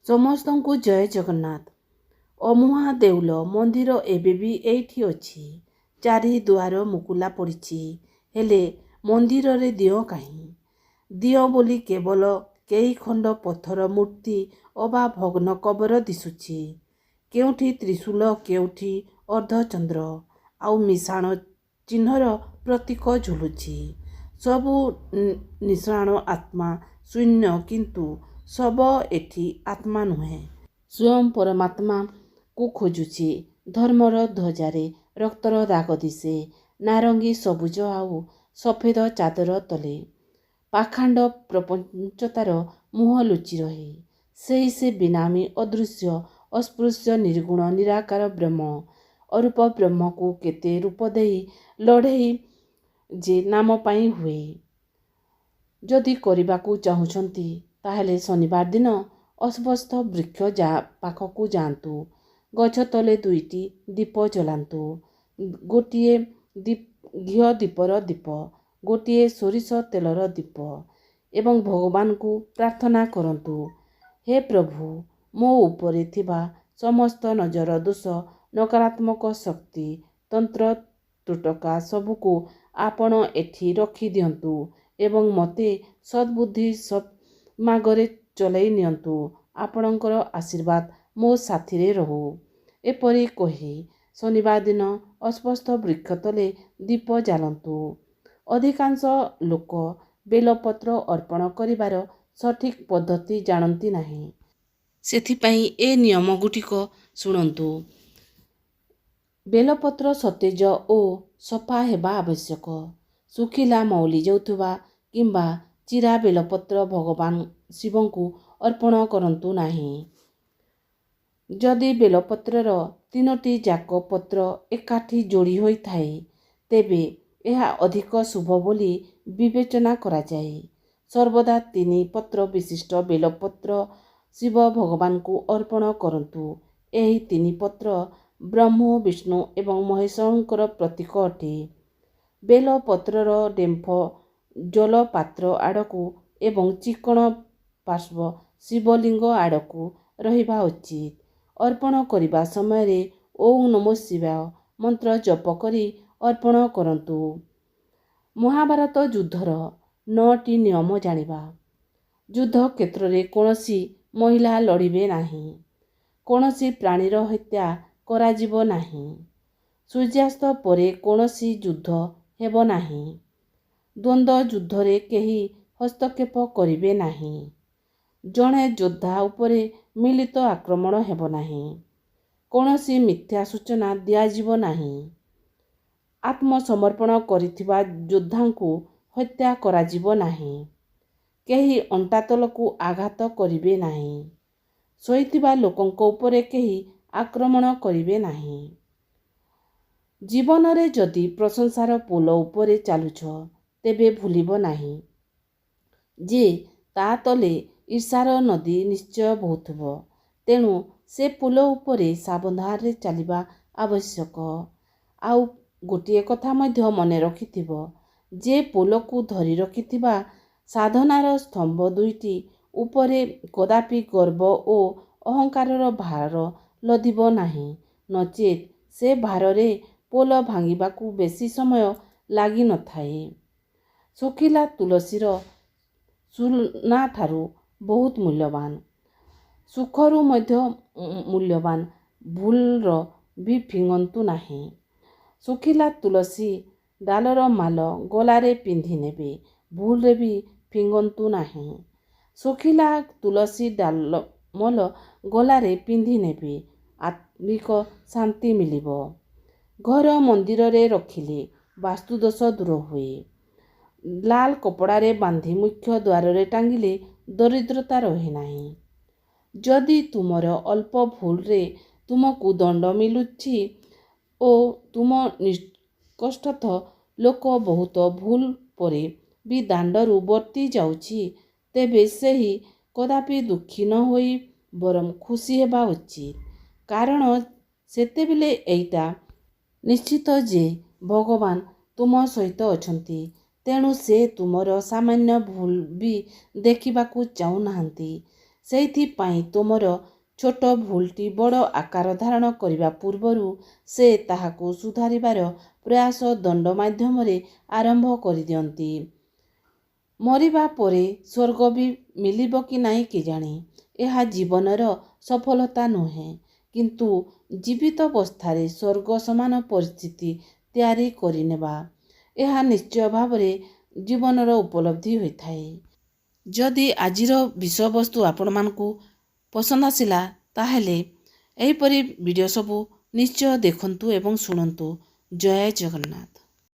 ସମସ୍ତଙ୍କୁ ଜୟ ଜଗନ୍ନାଥ। ଅମୁହାଁ ଦେଉଳ ମନ୍ଦିର ଏବେ ବି ଏଇଠି ଅଛି। ଚାରି ଦୁଆର ମୁକୁଳା ପଡ଼ିଛି, ହେଲେ ମନ୍ଦିରରେ ଦିଅଁ କାହିଁ? ଦିଅଁ ବୋଲି କେବଳ କେଇ ଖଣ୍ଡ ପଥର ମୂର୍ତ୍ତି ଅବା ଭଗ୍ନ କବର ଦିଶୁଛି। କେଉଁଠି ତ୍ରିଶୂଳ, କେଉଁଠି ଅର୍ଦ୍ଧଚନ୍ଦ୍ର, ଆଉ ମିଶାଣ ଚିହ୍ନର ପ୍ରତୀକ ଝୁଲୁଛି। ସବୁ ନିଃପ୍ରାଣ, ଆତ୍ମା ଶୂନ୍ୟ। କିନ୍ତୁ ଶବ ଏଠି ଆତ୍ମା ନୁହେଁ। ସ୍ୱୟଂ ପରମାତ୍ମାକୁ ଖୋଜୁଛି। ଧର୍ମର ଧ୍ୱଜାରେ ରକ୍ତର ଦାଗ ଦିଶେ। ନାରଙ୍ଗୀ, ସବୁଜ ଆଉ ସଫେଦ ଚାଦର ତଳେ ପାଖାଣ୍ଡ ପ୍ରପଞ୍ଚତାର ମୁହଁ ଲୁଚି ରହେ। ସେହି ସେ ବିନାମୀ, ଅଦୃଶ୍ୟ, ଅସ୍ପୃଶ୍ୟ, ନିର୍ଗୁଣ, ନିରାକାର ବ୍ରହ୍ମ। ଅରୂପ ବ୍ରହ୍ମକୁ କେତେ ରୂପ ଦେଇ ଲଢ଼େଇ ଯେ ନାମ ପାଇଁ ହୁଏ। ଯଦି କରିବାକୁ ଚାହୁଁଛନ୍ତି, ତାହେଲେ ଶନିବାର ଦିନ ଅଶ୍ୱତ୍ଥ ବୃକ୍ଷ ପାଖକୁ ଯାଆନ୍ତୁ। ଗଛ ତଳେ ଦୁଇଟି ଦୀପ ଜଳାନ୍ତୁ। ଗୋଟିଏ ଘିଅ ଦୀପର ଦୀପ, ଗୋଟିଏ ସୋରିଷ ତେଲର ଦୀପ ଏବଂ ଭଗବାନଙ୍କୁ ପ୍ରାର୍ଥନା କରନ୍ତୁ, ହେ ପ୍ରଭୁ, ମୋ ଉପରେ ଥିବା ସମସ୍ତ ନଜର ଦୋଷ, ନକାରାତ୍ମକ ଶକ୍ତି, ତନ୍ତ୍ର ତୋଟକା ସବୁକୁ ଆପଣ ଏଠି ରଖିଦିଅନ୍ତୁ ଏବଂ ମୋତେ ସଦ୍ବୁଦ୍ଧି ସତ୍ମାର୍ଗରେ ଚଲେଇ ନିଅନ୍ତୁ। ଆପଣଙ୍କର ଆଶୀର୍ବାଦ ମୋ ସାଥିରେ ରହୁ। ଏପରି କହି ଶନିବାର ଦିନ ଅଶ୍ୱତ୍ଥ ବୃକ୍ଷ ତଳେ ଦୀପ ଜାଳନ୍ତୁ। ଅଧିକାଂଶ ଲୋକ ବେଲପତ୍ର ଅର୍ପଣ କରିବାର ସଠିକ୍ ପଦ୍ଧତି ଜାଣନ୍ତି ନାହିଁ। ସେଥିପାଇଁ ଏ ନିୟମଗୁଡ଼ିକ ଶୁଣନ୍ତୁ। ବେଲପତ୍ର ସତେଜ ଓ ସଫା ହେବା ଆବଶ୍ୟକ। ଶୁଖିଲା, ମଉଳି ଯାଉଥିବା କିମ୍ବା ଚିରା ବେଲପତ୍ର ଭଗବାନ ଶିବଙ୍କୁ ଅର୍ପଣ କରନ୍ତୁ ନାହିଁ। ଯଦି ବେଲପତ୍ରର ତିନୋଟି ଯାକ ପତ୍ର ଏକାଠି ଯୋଡ଼ି ହୋଇଥାଏ, ତେବେ ଏହା ଅଧିକ ଶୁଭ ବୋଲି ବିବେଚନା କରାଯାଏ। ସର୍ବଦା ତିନି ପତ୍ର ବିଶିଷ୍ଟ ବେଲପତ୍ର ଶିବ ଭଗବାନଙ୍କୁ ଅର୍ପଣ କରନ୍ତୁ। ଏହି ତିନି ପତ୍ର ବ୍ରହ୍ମ, ବିଷ୍ଣୁ ଏବଂ ମହେଶ୍ୱରଙ୍କର ପ୍ରତୀକ ଅଟେ। ବେଲପତ୍ରର ଡେମ୍ଫ ଜଳପାତ୍ର ଆଡ଼କୁ ଏବଂ ଚିକ୍କଣ ପାର୍ଶ୍ୱ ଶିବଲିଙ୍ଗ ଆଡ଼କୁ ରହିବା ଉଚିତ। ଅର୍ପଣ କରିବା ସମୟରେ ଓଁ ନମଃ ଶିବାୟ ମନ୍ତ୍ର ଜପ କରି ଅର୍ପଣ କରନ୍ତୁ। ମହାଭାରତ ଯୁଦ୍ଧର ନଅଟି ନିୟମ ଜାଣିବା। ଯୁଦ୍ଧ କ୍ଷେତ୍ରରେ କୌଣସି ମହିଳା ଲଢ଼ିବେ ନାହିଁ। କୌଣସି ପ୍ରାଣୀର ହତ୍ୟା କରାଯିବ ନାହିଁ। ସୂର୍ଯ୍ୟାସ୍ତ ପରେ କୌଣସି ଯୁଦ୍ଧ ହେବ ନାହିଁ। ଦ୍ୱନ୍ଦ୍ୱ ଯୁଦ୍ଧରେ କେହି ହସ୍ତକ୍ଷେପ କରିବେ ନାହିଁ। ଜଣେ ଯୋଦ୍ଧା ଉପରେ ମିଳିତ ଆକ୍ରମଣ ହେବ ନାହିଁ। କୌଣସି ମିଥ୍ୟା ସୂଚନା ଦିଆଯିବ ନାହିଁ। ଆତ୍ମସମର୍ପଣ କରିଥିବା ଯୋଦ୍ଧାଙ୍କୁ ହତ୍ୟା କରାଯିବ ନାହିଁ। କେହି ଅଣ୍ଟା ତଳକୁ ଆଘାତ କରିବେ ନାହିଁ। ଶୋଇଥିବା ଲୋକଙ୍କ ଉପରେ କେହି ଆକ୍ରମଣ କରିବେ ନାହିଁ। ଜୀବନରେ ଯଦି ପ୍ରଶଂସାର ପୋଲ ଉପରେ ଚାଲୁଛ, ତେବେ ଭୁଲିବ ନାହିଁ ଯେ ତା ତଳେ ଈର୍ଷାର ନଦୀ ନିଶ୍ଚୟ ବହୁଥିବ। ତେଣୁ ସେ ପୋଲ ଉପରେ ସାବଧାନରେ ଚାଲିବା ଆବଶ୍ୟକ। ଆଉ ଗୋଟିଏ କଥା ମଧ୍ୟ ମନେ ରଖିଥିବ ଯେ ପୋଲକୁ ଧରି ରଖିଥିବା ସାଧନାର ସ୍ତମ୍ଭ ଦୁଇଟି ଉପରେ କଦାପି ଗର୍ବ ଓ ଅହଙ୍କାରର ଭାର ଲଦିବ ନାହିଁ। ନଚେତ୍ ସେ ଭାରରେ ପୋଲ ଭାଙ୍ଗିବାକୁ ବେଶୀ ସମୟ ଲାଗିନଥାଏ। ଶୁଖିଲା ତୁଳସୀର ସୁନାଠାରୁ ବହୁତ ମୂଲ୍ୟବାନ। ସୁଖରୁ ମଧ୍ୟ ମୂଲ୍ୟବାନ ଭୁଲରେ ବି ଫିଙ୍ଗନ୍ତୁ ନାହିଁ। ଶୁଖିଲା ତୁଳସୀ ଡାଳର ମାଳ ଗଳାରେ ପିନ୍ଧିନେବେ, ଭୁଲରେ ବି ଫିଙ୍ଗନ୍ତୁ ନାହିଁ। ଶୁଖିଲା ତୁଳସୀ ଡାଳମାଳ ଗଳାରେ ପିନ୍ଧିନେବେ, ଆତ୍ମିକ ଶାନ୍ତି ମିଳିବ। ଘର ମନ୍ଦିରରେ ରଖିଲେ ବାସ୍ତୁଦୋଷ ଦୂର ହୁଏ। ଲାଲ କପଡ଼ାରେ ବାନ୍ଧି ମୁଖ୍ୟ ଦ୍ୱାରରେ ଟାଙ୍ଗିଲେ ଦରିଦ୍ରତା ରହେ ନାହିଁ। ଯଦି ତୁମର ଅଳ୍ପ ଭୁଲରେ ତୁମକୁ ଦଣ୍ଡ ମିଳୁଛି ଓ ତୁମ ନିକଟସ୍ଥ ଲୋକ ବହୁତ ଭୁଲ ପରେ ବି ଦଣ୍ଡରୁ ବର୍ତ୍ତି ଯାଉଛି, ତେବେ ସେହି କଦାପି ଦୁଃଖୀ ନ ହୋଇ ବରଂ ଖୁସି ହେବା ଉଚିତ। କାରଣ ସେତେବେଳେ ଏଇଟା ନିଶ୍ଚିତ ଯେ ଭଗବାନ ତୁମ ସହିତ ଅଛନ୍ତି। ତେଣୁ ସେ ତୁମର ସାମାନ୍ୟ ଭୁଲ ବି ଦେଖିବାକୁ ଚାହୁଁନାହାନ୍ତି। ସେଇଥିପାଇଁ ତୁମର ଛୋଟ ଭୁଲଟି ବଡ଼ ଆକାର ଧାରଣ କରିବା ପୂର୍ବରୁ ସେ ତାହାକୁ ସୁଧାରିବାର ପ୍ରୟାସ ଦଣ୍ଡ ମାଧ୍ୟମରେ ଆରମ୍ଭ କରିଦିଅନ୍ତି। ମରିବା ପରେ ସ୍ୱର୍ଗ ବି ମିଳିବ କି ନାହିଁ କେଜାଣି? ଏହା ଜୀବନର ସଫଳତା ନୁହେଁ, କିନ୍ତୁ ଜୀବିତବସ୍ଥାରେ ସ୍ୱର୍ଗ ସମାନ ପରିସ୍ଥିତି ତିଆରି କରିନେବା। ଏହା ନିଶ୍ଚୟ ଭାବରେ ଜୀବନର ଉପଲବ୍ଧି ହୋଇଥାଏ। ଯଦି ଆଜିର ବିଷୟବସ୍ତୁ ଆପଣମାନଙ୍କୁ ପସନ୍ଦ ଆସିଲା, ତାହେଲେ ଏହିପରି ଭିଡ଼ିଓ ସବୁ ନିଶ୍ଚୟ ଦେଖନ୍ତୁ ଏବଂ ଶୁଣନ୍ତୁ। ଜୟ ଜଗନ୍ନାଥ।